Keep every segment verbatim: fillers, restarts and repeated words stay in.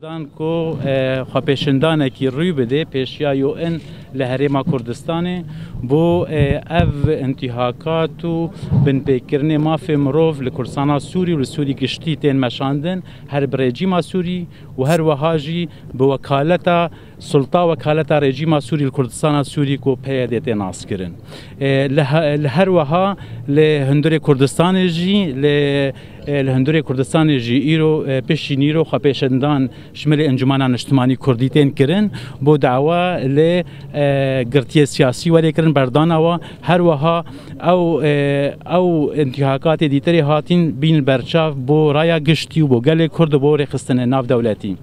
Dan ku, e, xwepêşindanekî rû bide pêşiya U N li Herêma Kurdistanê bo, e, ev intîhakat û binpêkirinê mafê mirov li Kurdistana Sûrî û li Sûrî giştî tên meşandin, her bi rejîma Sûrî û her wiha jî bi wekaleta, sulta wekaleta rejîma Sûrî li Kurdistana Sûrî ku P Y D tê naskirin. E, li he-, li her wiha li hundirê Kurdistanê jî, li, e, li hundirê Kurdistanê jî îro, e, piştî nîro xwepêşindan ji milê Encûmena Niştimanî Kurdî tên kirin, bo dawa li, e, girtiyê siyasî werê kirin, berdana wa. Her wiha ew, e, ew intîhakatê dîtirê hatîn bîn berçav bo raya giştî û bo gelê Kurd û bo rêxistinê navdewletî.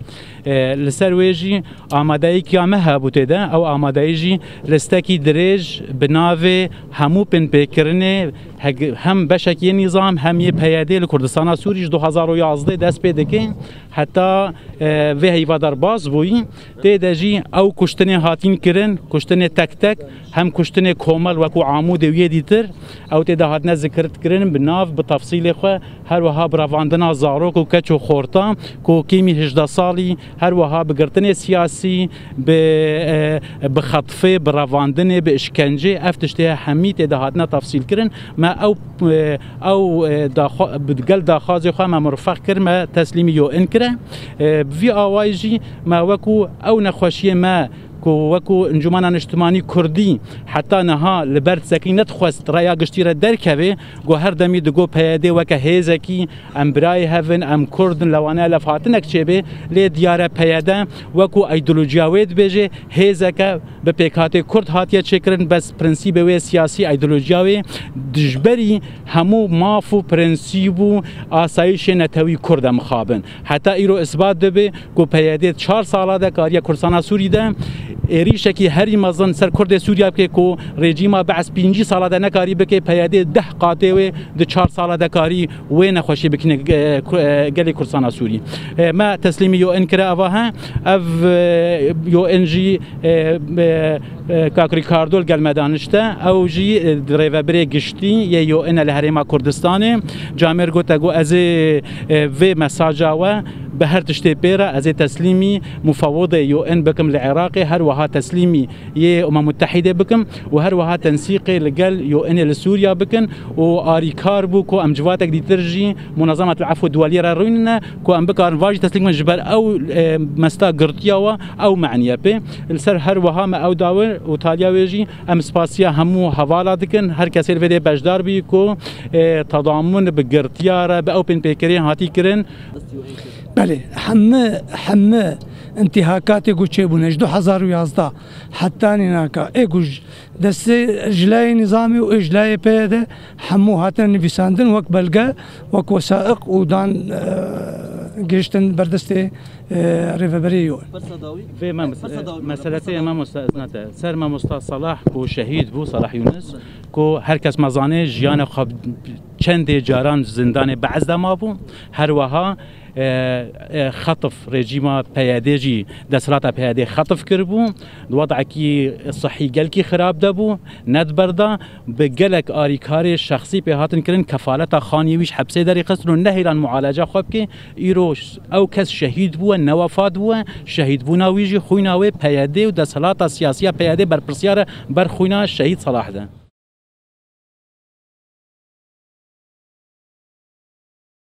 E, li ser wê jî amadeyîkiya me hebû tê de, ew amadeyî jî listekî dirêj bi navê hemû pinpêkirinê heg-, hem beşek yê nîzam hem yê P Y D li Kurdistana Sûrî ji du hazar û yazdeh dest pê dike heta, e, vê heyva derbas bûyî. Tê de jî ew kuştinê hatîn kirin, kuştinê tek tek, hem kuştinê komel wekû Amûdê û yê dîtir, ew tê de hatine zikirkirin bi nav, bi tefsîlê xwe, her wiha bi revandina zarok û keç û xorta ku kêmî hejdeh salî, her wiha bi girtinê siyasî, bi, e, bi xetfê, bi revandinê, bi işkencê, ev tiştê hemî tê de hatine tefsîlkirin. Me ew, e, ew, e, daxwa-, bi gel daxwazê xwe me mirfeq kir, me teslîmî U N kire. E, bi vî awayî jî me wekû ew nexweşiyê me ku wekû Encûmena Niştimanî Kurdî heta niha li ber sekî nedixwest raya giştî re derkeve, ku her demî digo P Y D weke hêzekî, em birayê hev in, em Kurd in, lewane levhatinek çêbê, lê diyar e P Y D wekû îdeolojiya wê dibêje, hêzeke bi pêkhatê Kurd hatiye çêkirin, bes prensîbê wê siyasî, îdeolojiya wê dijberî hemû maf û prensîb û asayîşê netewî Kurd e mixabin. Heta îro isbat dibe ku P Y D çar sala de kariye Kurdistana Sûrî de êrîşekî herî mezin ser Kurdê Sûriya bike ku rejîma Be'es pêncî sala de nekarî bike, P Y D deh qatê wê di çar sala de karî wê nexweşî bikine, e, ku-, e, gelê Kurdistana Sûrî. E, me teslîmî U N kire ava he. Ev, e, U N jî, e, e, e, Kak Rîkardo li gel me danişte. Ew jî, e, rêvebirê giştî yê U N e li Herêma Kurdistanê. Camêr gote ku ez ê, e, vê mesaja we bi her tiştê pê re ez ê teslîmî mufawidê U N bikim li Iraqê, her wiha teslîmî yê Umem Mutehîdê bikim û her wiha tensîqê li gel U N ê li Sûriya bikin û arîkar bû ku em civatek dîtir jî Munazemetul Efw Duwelî re rûnine ku em bikarin vajî teslîm bin ji ber ew, e, mesta girtiya we ew maniye pê. Li ser her wiha me ew dawir û taliya wê jî em spasiya hemû hevala dikin. Her kesê li vê dê beşdar bî ku, e, tedamun bi girtiya re, bi ew pênpêkirî hatî kirin. Belê, heme, heme intîhakatê ku çêbûne ji du hezar û yazdeh heta nînaka, ê ku ji destê ji layê nîzamê û ê ji layê P Y D hemû hatine nivîsandin wek belge, wek wesaiq û dan, e, gihiştin berdestê, e, rêveberê yo. Vê me, meseletê mamosta, iznate. Ser mamosta Salah ku şehîd bû, Salah Yunus, ku her kes me zanê jiyana xwe çendê caran zindanê Be'ez de mabû. Her wiha, e, e, xetf, rejîma P Y D jî, desthilata P Y D xetf kiribû. Di wedekî sihî gelkî xirab de bû, nediberda. Bi gelek arîkarê şexsî pê hatin kirin, kefaleta xaniyê wî ji hepsê derêxistin û nehêlan mualeca xwe bike. Îro ew kes şehîd bûye, ne wefat bûye. Şehîdbûna wî jî xwîna wê P Y D û desthilata siyasiya P Y D berpirsyar e ber xwîna şehîd Salah de.